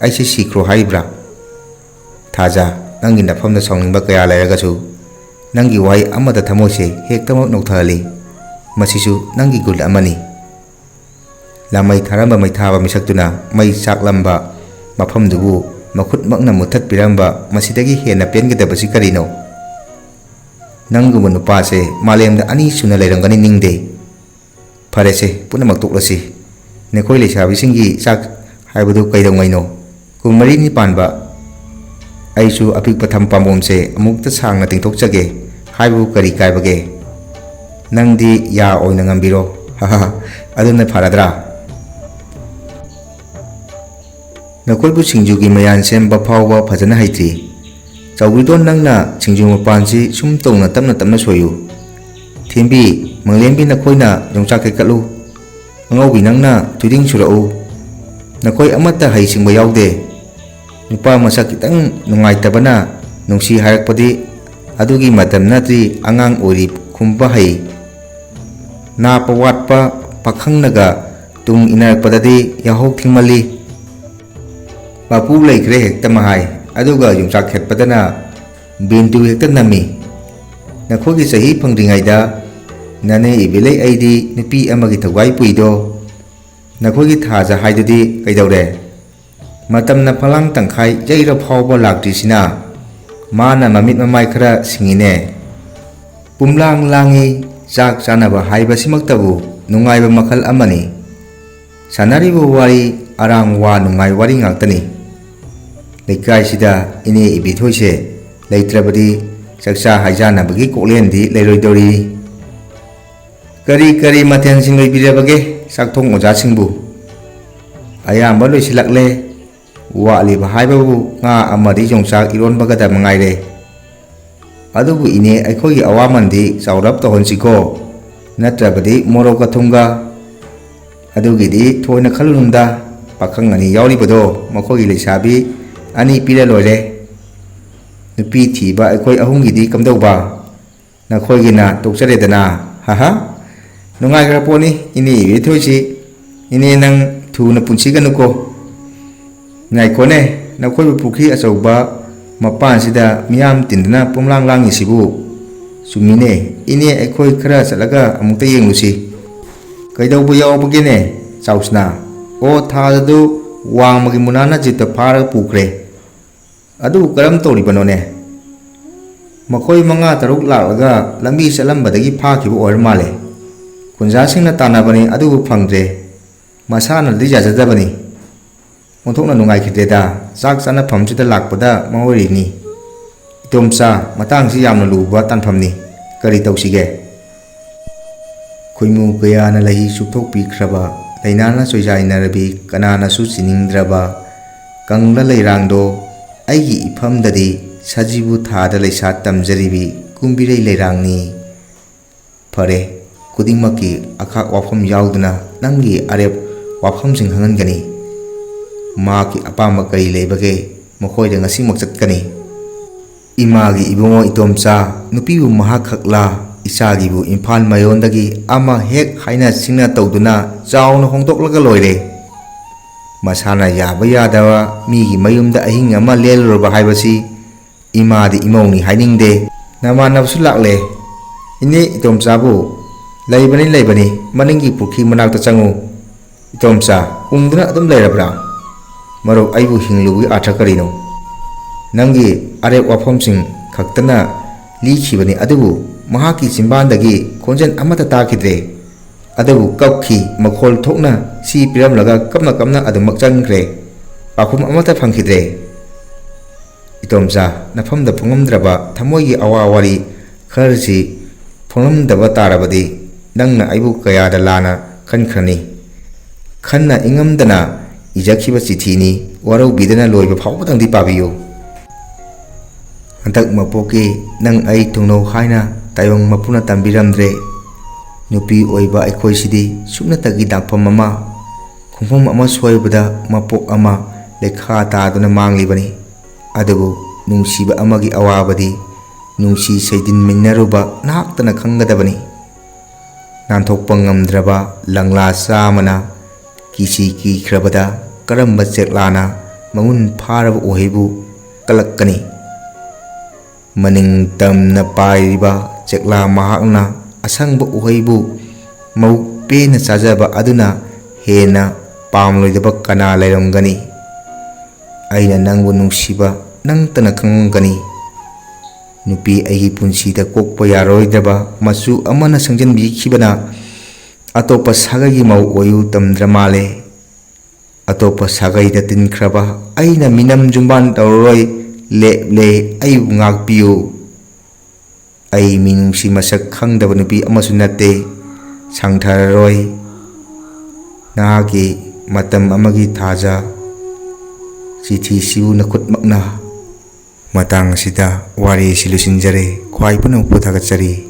ꯑꯩꯁꯦ ꯁꯤꯈ꯭ꯔꯣ ꯍꯥꯏꯔꯤꯕ꯭ꯔꯥ? ꯊꯥꯖ, ꯅꯪꯒꯤ ꯅꯐꯝꯗ ꯁꯥꯎꯅꯤꯡꯕ ꯀꯌꯥ ꯂꯩꯔꯒꯁꯨ ꯅꯪꯒꯤ ꯋꯥꯍꯩ ꯑꯃꯗ ꯊꯃꯣꯏꯁꯦ ꯍꯦꯛꯇꯃꯛ ꯅꯧꯊꯍꯜꯂꯤ꯫ ꯃꯁꯤꯁꯨ ꯅꯪꯒꯤ ꯒꯨꯟ ꯑꯃꯅꯤ꯫ ꯂꯥꯃꯩ ꯊꯥꯔꯝꯕ ꯃꯩ ꯊꯥꯕ ꯃꯤꯁꯛꯇꯨꯅ ꯃꯩ ꯆꯥꯛꯂꯝꯕ ꯃꯐꯝꯗꯨꯕꯨ ꯃꯈꯨꯠꯃꯛꯅ ꯃꯨꯠꯊꯠꯄꯤꯔꯝꯕ ꯃꯁꯤꯗꯒꯤ ꯍꯦꯟꯅ ꯄꯦꯟꯒꯗꯕꯁꯤ ꯀꯔꯤꯅꯣ? ꯅꯪꯒꯨꯝꯕ ꯅꯨꯄꯥꯁꯦ ꯃꯥꯂꯦꯝꯗ ꯑꯅꯤ ꯁꯨꯅ ꯂꯩꯔꯝꯒꯅꯤ ꯅꯤꯡꯗꯦ꯫ ꯐꯔꯦꯁꯦ, ꯄꯨꯝꯅꯃꯛ ꯇꯣꯛꯂꯁꯤ꯫ ꯅꯈꯣꯏ ꯂꯩꯁꯥꯕꯤꯁꯤꯡꯒꯤ ꯆꯥꯛ ꯍꯥꯏꯕꯗꯨ ꯀꯩꯗꯧꯉꯩꯅꯣ? ꯀꯨꯟꯃꯔꯤꯅꯤ ꯄꯥꯟꯕ꯫ ꯑꯩꯁꯨ ꯑꯄꯤꯛꯄ ꯊꯝ ꯄꯥꯝꯕꯣꯝꯁꯦ ꯑꯃꯨꯛꯇ ꯁꯥꯡꯅ ꯇꯤꯡꯊꯣꯛꯆꯒꯦ ꯍꯥꯏꯕꯕꯨ ꯀꯔꯤ ꯀꯥꯏꯕꯒꯦ? ꯅꯪꯗꯤ ꯌꯥ ꯑꯣꯏꯅ ꯉꯝꯕꯤꯔꯣ꯫ ꯍꯥꯍꯥ, ꯑꯗꯨꯅ ꯐꯔꯗ꯭ꯔꯥ? ꯅꯈꯣꯏꯕꯨ ꯁꯤꯡꯖꯨꯒꯤ ꯃꯌꯥꯟ ꯁꯦꯝꯕ ꯐꯥꯎꯕ ꯐꯖꯅ ꯍꯩꯇ꯭ꯔꯤ꯫ ꯆꯥꯎꯕꯤꯗꯣꯟ, ꯅꯪꯅ ꯁꯤꯡꯖꯨ ꯃꯄꯥꯟꯁꯤ ꯁꯨꯝ ꯇꯧꯅ ꯇꯞꯅ ꯇꯞꯅ ꯁꯣꯏꯌꯨ꯫ ꯊꯦꯝꯕꯤ, ꯃꯪꯂꯦꯝꯕꯤ, ꯅꯈꯣꯏꯅ ꯌꯣꯡꯆꯥꯛ ꯍꯦꯛꯀꯠꯂꯨ꯫ ꯑꯉꯧꯕꯤ, ꯅꯪꯅ ꯊꯣꯏꯗꯤꯡ ꯁꯨꯔꯛꯎ꯫ ꯅꯈꯣꯏ ꯑꯃꯠꯇ ꯍꯩꯁꯤꯡꯕ ꯌꯥꯎꯗꯦ꯫ ꯅꯨꯄꯥ ꯃꯁꯛ ꯈꯤꯇꯪ ꯅꯨꯡꯉꯥꯏꯇꯕꯅ ꯅꯨꯡꯁꯤ ꯍꯥꯏꯔꯛꯄꯗꯤ ꯑꯗꯨꯒꯤ ꯃꯇꯝ ꯅꯠꯇ꯭ꯔꯤ, ꯑꯉꯥꯡ ꯑꯣꯏꯔꯤ ꯈꯨꯝꯕ ꯍꯩ꯫ ꯅꯥꯄ ꯋꯥꯠꯄ ꯄꯥꯈꯪꯅꯒ ꯇꯨꯡ ꯏꯟꯅꯔꯛꯄꯗꯗꯤ ꯌꯥꯍꯧ ꯊꯦꯡꯃꯜꯂꯤ꯫ ꯃꯄꯨ ꯂꯩꯈ꯭ꯔꯦ ꯍꯦꯛꯇ ꯃꯍꯥꯏ, ꯑꯗꯨꯒ ꯌꯣꯡꯆꯥꯛ ꯈꯦꯠꯄꯗꯅ ꯕꯤꯟꯗꯨ ꯍꯦꯛꯇ ꯅꯝꯃꯤ꯫ ꯅꯈꯣꯏꯒꯤ ꯆꯍꯤ ꯐꯪꯗ꯭ꯔꯤꯉꯩꯗ ꯅꯅꯦ ꯏꯕꯦꯂꯩ ꯑꯩꯗꯤ ꯅꯨꯄꯤ ꯑꯃꯒꯤ ꯊꯧꯒꯥꯏ ꯄꯨꯏꯗꯣ꯫ ꯅꯈꯣꯏꯒꯤ ꯊꯥꯖ ꯍꯥꯏꯗꯨꯗꯤ ꯀꯩꯗꯧꯔꯦ? ꯃꯇꯝꯅ ꯐꯂꯥꯡ ꯇꯪꯈꯥꯏ ꯌꯩꯔ ꯐꯥꯎꯕ ꯂꯥꯛꯇ꯭ꯔꯤꯁꯤꯅ ꯃꯥꯅ ꯃꯃꯤꯠ ꯃꯃꯥꯏ ꯈꯔ ꯁꯤꯡꯉꯤꯅꯦ꯫ ꯄꯨꯝꯂꯥꯡ ꯂꯥꯡꯉꯤ, ꯆꯥꯛ ꯆꯥꯅꯕ ꯍꯥꯏꯕꯁꯤꯃꯛꯇꯕꯨ ꯅꯨꯡꯉꯥꯏꯕ ꯃꯈꯜ ꯑꯃꯅꯤ꯫ ꯁꯥꯟꯅꯔꯤꯕ ꯋꯥꯔꯤ ꯑꯔꯥꯡ ꯋꯥ ꯅꯨꯡꯉꯥꯏ ꯋꯥꯔꯤ ꯉꯥꯛꯇꯅꯤ꯫ ꯂꯩꯀꯥꯏꯁꯤꯗ ꯏꯅꯦ ꯏꯕꯦꯊꯣꯏꯁꯦ ꯂꯩꯇ꯭ꯔꯕꯗꯤ ꯆꯥꯛꯆꯥ ꯍꯩꯖꯥꯟꯅꯕꯒꯤ ꯀꯣꯛꯂꯦꯟꯗꯤ ꯂꯩꯔꯣꯏꯗꯧꯔꯤ꯫ ꯀꯔꯤ ꯀꯔꯤ ꯃꯊꯦꯜꯁꯤꯡ ꯂꯣꯏꯕꯤꯔꯕꯒꯦ ꯆꯥꯛꯊꯣꯡ ꯑꯣꯖꯥꯁꯤꯡꯕꯨ? ꯑꯌꯥꯝꯕ ꯂꯣꯏꯁꯤꯜꯂꯛꯂꯦ꯫ ꯋꯥꯠꯂꯤꯕ ꯍꯥꯏꯕꯕꯨ ꯉꯥ ꯑꯃꯗꯤ ꯌꯣꯡꯆꯥꯛ ꯏꯔꯣꯟꯕꯒꯗ ꯃꯉꯥꯏꯔꯦ꯫ ꯑꯗꯨꯕꯨ ꯏꯅꯦ, ꯑꯩꯈꯣꯏꯒꯤ ꯑꯋꯥꯃꯟꯗꯤ ꯆꯥꯎꯔꯞ ꯇꯧꯍꯟꯁꯤꯀꯣ, ꯅꯠꯇ꯭ꯔꯕꯗꯤ ꯃꯣꯔꯣꯛꯀ ꯊꯨꯝꯒ꯫ ꯑꯗꯨꯒꯤꯗꯤ ꯊꯣꯏꯅ ꯈꯜꯂꯨꯅꯨꯗ, ꯄꯥꯈꯪ ꯑꯅꯤ ꯌꯥꯎꯔꯤꯕꯗꯣ ꯃꯈꯣꯏꯒꯤ ꯂꯩꯁꯥꯕꯤ ꯑꯅꯤ ꯄꯤꯔ ꯂꯣꯏꯔꯦ꯫ ꯅꯨꯄꯤ ꯊꯤꯕ ꯑꯩꯈꯣꯏ ꯑꯍꯨꯝꯒꯤꯗꯤ ꯀꯝꯗꯧꯕ? ꯅꯈꯣꯏꯒꯤꯅ ꯇꯣꯛꯆꯔꯦꯗꯅ꯫ ꯍꯥꯍꯥ꯫ ꯅꯨꯡꯉꯥꯏꯈ꯭ꯔ ꯄꯣꯠꯅꯤ ꯏꯅꯦ ꯏꯕꯦꯊꯣꯏꯁꯤ꯫ ꯏꯅꯦ, ꯅꯪ ꯊꯨꯅ ꯄꯨꯟꯁꯤꯒꯅꯨꯀꯣ꯫ ꯉꯥꯏꯈꯣꯅꯦ, ꯅꯈꯣꯏꯕꯨ ꯄꯨꯈ꯭ꯔꯤ ꯑꯆꯧꯕ ꯃꯄꯥꯟꯁꯤꯗ ꯃꯤꯌꯥꯝ ꯇꯤꯟꯗꯨꯅ ꯄꯨꯝꯂꯥꯡ ꯂꯥꯡꯉꯤꯁꯤꯕꯨ? ꯆꯨꯝꯃꯤꯅꯦ꯫ ꯏꯅꯦ, ꯑꯩꯈꯣꯏ ꯈꯔ ꯆꯠꯂꯒ ꯑꯃꯨꯛꯇ ꯌꯦꯡꯂꯨꯁꯤ꯫ ꯀꯩꯗꯧꯕ ꯌꯥꯎꯕꯒꯦꯅꯦ, ꯆꯥꯎꯁꯅꯥ? ꯑꯣ, ꯊꯥꯖꯗꯨ ꯋꯥꯡꯃꯒꯤ ꯃꯨꯅꯥꯅ ꯖꯤꯞꯇ ꯐꯥꯔꯒ ꯄꯨꯈ꯭ꯔꯦ꯫ ꯑꯗꯨꯕꯨ ꯀꯔꯝ ꯇꯧꯔꯤꯕꯅꯣꯅꯦ? ꯃꯈꯣꯏ ꯃꯉꯥ ꯇꯔꯨꯛ ꯂꯥꯛꯂꯒ ꯂꯝꯕꯤ ꯆꯠꯂꯝꯕꯗꯒꯤ ꯐꯥꯈꯤꯕ ꯑꯣꯏꯔ ꯃꯥꯜꯂꯦ꯫ ꯈꯨꯟꯖꯥꯁꯤꯡꯅ ꯇꯥꯟꯅꯕꯅꯤ, ꯑꯗꯨꯕꯨ ꯐꯪꯗ꯭ꯔꯦ꯫ ꯃꯁꯥꯅꯗꯤ ꯌꯥꯖꯗꯕꯅꯤ꯫ ꯑꯣꯟꯊꯣꯛꯅ ꯅꯨꯡꯉꯥꯏꯈꯤꯗ꯭ꯔꯦꯗ, ꯆꯥꯛ ꯆꯥꯅꯐꯝꯁꯤꯗ ꯂꯥꯛꯄꯗ ꯃꯉꯣꯏꯔꯤꯅꯤ꯫ ꯏꯇꯣꯝꯆꯥ, ꯃꯇꯥꯡꯁꯤ ꯌꯥꯝꯅ ꯂꯨꯕ ꯇꯥꯟꯐꯝꯅꯤ꯫ ꯀꯔꯤ ꯇꯧꯁꯤꯒꯦ? ꯈꯣꯏꯃꯨ ꯀꯌꯥꯅ ꯂꯩꯍꯤ ꯆꯨꯞꯊꯣꯛꯄꯤꯈ꯭ꯔꯕ, ꯂꯩꯅꯥꯅ ꯆꯣꯏꯖꯥꯏꯅꯔꯕꯤ, ꯀꯅꯥꯅꯁꯨ ꯆꯤꯅꯤꯡꯗ꯭ꯔꯕ ꯀꯪꯂ ꯂꯩꯔꯥꯡꯗꯣ, ꯑꯩꯒꯤ ꯏꯐꯝꯗꯗꯤ ꯁꯖꯤꯕꯨ ꯊꯥꯗ ꯂꯩꯁꯥ ꯇꯝꯖꯔꯤꯕꯤ ꯀꯨꯝꯕꯤꯔꯩ ꯂꯩꯔꯥꯡꯅꯤ꯫ ꯐꯔꯦ, ꯈꯨꯗꯤꯡꯃꯛꯀꯤ ꯑꯈꯥꯛ ꯋꯥꯐꯝ ꯌꯥꯎꯗꯅ ꯅꯪꯒꯤ ꯑꯔꯦꯞ ꯋꯥꯐꯝꯁꯤꯡ ꯈꯪꯍꯟꯒꯅꯤ꯫ ꯃꯍꯥꯛꯀꯤ ꯑꯄꯥꯝꯕ ꯀꯔꯤ ꯂꯩꯕꯒꯦ, ꯃꯈꯣꯏꯗ ꯉꯁꯤꯃꯛ ꯆꯠꯀꯅꯤ꯫ ꯏꯃꯥꯒꯤ ꯏꯕꯨꯡꯉꯣ ꯏꯇꯣꯝꯆꯥ, ꯅꯨꯄꯤꯕꯨ ꯃꯍꯥꯛ ꯈꯛꯂꯥ? ꯏꯆꯥꯒꯤꯕꯨ ꯏꯝꯐꯥꯜ ꯃꯌꯣꯟꯗꯒꯤ ꯑꯃ ꯍꯦꯛ ꯍꯥꯏꯅ ꯁꯤꯡꯅ ꯇꯧꯗꯨꯅ ꯆꯥꯎꯅ ꯍꯣꯡꯗꯣꯛꯂꯒ ꯂꯣꯏꯔꯦ꯫ ꯃꯁꯥꯅ ꯌꯥꯕ ꯌꯥꯗꯕ ꯃꯤꯒꯤ ꯃꯌꯨꯝꯗ ꯑꯍꯤꯡ ꯑꯃ ꯂꯦꯜꯂꯨꯔꯕ ꯍꯥꯏꯕꯁꯤ ꯏꯃꯥꯗꯤ ꯏꯃꯧꯅꯤ ꯍꯥꯏꯅꯤꯡꯗꯦ꯫ ꯅꯃꯥꯟꯅꯕꯁꯨ ꯂꯥꯛꯂꯦ꯫ ꯏꯅꯦ ꯏꯇꯣꯝꯆꯥꯕꯨ, ꯂꯩꯕꯅꯤ, ꯂꯩꯕꯅꯤ, ꯃꯅꯤꯡꯒꯤ ꯄꯨꯈ꯭ꯔꯤ ꯃꯅꯥꯛꯇ ꯆꯪꯉꯨ꯫ ꯏꯇꯣꯝꯆꯥ, ꯎꯪꯗꯨꯅ ꯑꯗꯨꯝ ꯂꯩꯔꯕ꯭ꯔꯥ? ꯃꯔꯨꯞ, ꯑꯩꯕꯨ ꯍꯤꯡꯂꯨꯕꯒꯤ ꯑꯥꯔꯊ ꯀꯔꯤꯅꯣ? ꯅꯪꯒꯤ ꯑꯔꯦꯞ ꯋꯥꯐꯝꯁꯤꯡ ꯈꯛꯇꯅ ꯂꯤꯈꯤꯕꯅꯤ, ꯑꯗꯨꯕꯨ ꯃꯍꯥꯛꯀꯤ ꯆꯤꯝꯕꯥꯟꯗꯒꯤ ꯈꯣꯟꯖꯦꯜ ꯑꯃꯠꯇ ꯇꯥꯈꯤꯗ꯭ꯔꯦ꯫ ꯑꯗꯨꯕꯨ ꯀꯞꯈꯤ, ꯃꯈꯣꯜ ꯊꯣꯛꯅ ꯁꯤ ꯄꯤꯔꯝꯂꯒ ꯀꯞꯅ ꯀꯞꯅ ꯑꯗꯨꯃꯛ ꯆꯪꯈ꯭ꯔꯦ꯫ ꯄꯥꯎꯈꯨꯝ ꯑꯃꯠꯇ ꯐꯪꯈꯤꯗ꯭ꯔꯦ꯫ ꯏꯇꯣꯝꯆꯥ, ꯅꯐꯝꯗ ꯐꯣꯡꯂꯝꯗ꯭ꯔꯕ ꯊꯃꯣꯏꯒꯤ ꯑꯋꯥ ꯋꯥꯔꯤ ꯈꯔꯁꯤ ꯐꯣꯡꯂꯝꯗꯕ ꯇꯥꯔꯕꯗꯤ ꯅꯪꯅ ꯑꯩꯕꯨ ꯀꯌꯥꯗ ꯂꯥꯟꯅ ꯈꯟꯈ꯭ꯔꯅꯤ꯫ ꯈꯟꯅ ꯏꯉꯝꯗꯅ ꯏꯖꯈꯤꯕ ꯆꯤꯊꯤꯅꯤ, ꯋꯥꯔꯧꯕꯤꯗꯅ ꯂꯣꯏꯕ ꯐꯥꯎꯕꯗꯪꯗꯤ ꯄꯥꯕꯤꯌꯨ꯫ ꯍꯟꯗꯛ ꯃꯄꯣꯛꯀꯤ ꯅꯪ ꯑꯩ ꯊꯨꯡꯅꯧ ꯍꯥꯏꯅ ꯇꯥꯏꯕꯪ ꯃꯄꯨꯅ ꯇꯝꯕꯤꯔꯝꯗ꯭ꯔꯦ꯫ ꯅꯨꯄꯤ ꯑꯣꯏꯕ ꯑꯩꯈꯣꯏꯁꯤꯗꯤ ꯁꯨꯞꯅꯇꯒꯤ ꯗꯥꯛꯐꯝ ꯑꯃ, ꯈꯣꯡꯐꯝ ꯑꯃ ꯁꯣꯏꯕꯗ ꯃꯄꯣꯛ ꯑꯃ ꯂꯩꯈꯥ ꯇꯥꯗꯨꯅ ꯃꯥꯡꯂꯤꯕꯅꯤ꯫ ꯑꯗꯨꯕꯨ ꯅꯨꯡꯁꯤꯕ ꯑꯃꯒꯤ ꯑꯋꯥꯕꯗꯤ ꯅꯨꯡꯁꯤ ꯁꯩꯗꯤꯟꯃꯤꯟꯅꯔꯨꯕ ꯅꯍꯥꯛꯇꯅ ꯈꯪꯒꯗꯕꯅꯤ꯫ ꯅꯥꯟꯊꯣꯛꯄ ꯉꯝꯗ꯭ꯔꯕ ꯂꯪꯂꯥ ꯆꯥꯃꯅ ꯀꯤꯁꯤ ꯀꯤꯈ꯭ꯔꯕꯗ ꯀꯔꯝꯕ ꯆꯦꯛꯂꯥꯅ ꯃꯉꯨꯟ ꯐꯥꯔꯕ ꯎꯍꯩꯕꯨ ꯀꯜꯂꯛꯀꯅꯤ? ꯃꯅꯤꯡ ꯇꯝꯅ ꯄꯥꯏꯔꯤꯕ ꯆꯦꯛꯂꯥ ꯃꯍꯥꯛꯅ ꯑꯁꯪꯕ ꯎꯍꯩꯕꯨ ꯃꯕꯨꯛ ꯄꯦꯟꯅ ꯆꯥꯖꯕ ꯑꯗꯨꯅ ꯍꯦꯟꯅ ꯄꯥꯝꯂꯣꯏꯗꯕ ꯀꯅꯥ ꯂꯩꯔꯝꯒꯅꯤ? ꯑꯩꯅ ꯅꯪꯕꯨ ꯅꯨꯡꯁꯤꯕ ꯅꯪꯇꯅ ꯈꯪꯂꯝꯒꯅꯤ꯫ ꯅꯨꯄꯤ ꯑꯩꯒꯤ ꯄꯨꯟꯁꯤꯗ ꯀꯣꯛꯄ ꯌꯥꯔꯣꯏꯗꯕ ꯃꯆꯨ ꯑꯃꯅ ꯁꯪꯖꯟꯕꯤꯈꯤꯕꯅ ꯑꯇꯣꯞꯄ ꯁꯥꯒꯩꯒꯤ ꯃꯧ ꯑꯣꯏꯌꯨ ꯇꯝꯗ꯭ꯔ ꯃꯥꯜꯂꯦ꯫ ꯑꯇꯣꯞꯄ ꯁꯥꯒꯩꯗ ꯇꯤꯟꯈ꯭ꯔꯕ ꯑꯩꯅ ꯃꯤꯅꯝ ꯖꯨꯝꯕꯥꯟ ꯇꯧꯔꯔꯣꯏ, ꯂꯦꯞꯂꯦ, ꯑꯩꯕꯨ ꯉꯥꯛꯄꯤꯌꯨ꯫ ꯑꯩ ꯃꯤꯅꯨꯡꯁꯤ ꯃꯁꯛ ꯈꯪꯗꯕ ꯅꯨꯄꯤ ꯑꯃꯁꯨ ꯅꯠꯇꯦ, ꯁꯥꯡꯊꯔꯔꯣꯏ꯫ ꯅꯍꯥꯛꯀꯤ ꯃꯇꯝ ꯑꯃꯒꯤ ꯊꯥꯖ ꯆꯤꯊꯤꯁꯤꯕꯨ ꯅꯈꯨꯠꯃꯛꯅ꯫ ꯃꯇꯥꯡ ꯑꯁꯤꯗ ꯋꯥꯔꯤ ꯑꯁꯤ ꯂꯣꯏꯁꯤꯟꯖꯔꯦ꯫ ꯈ꯭ꯋꯥꯏ ꯄꯨꯝꯅꯃꯛꯄꯨ ꯊꯥꯒꯠꯆꯔꯤ꯫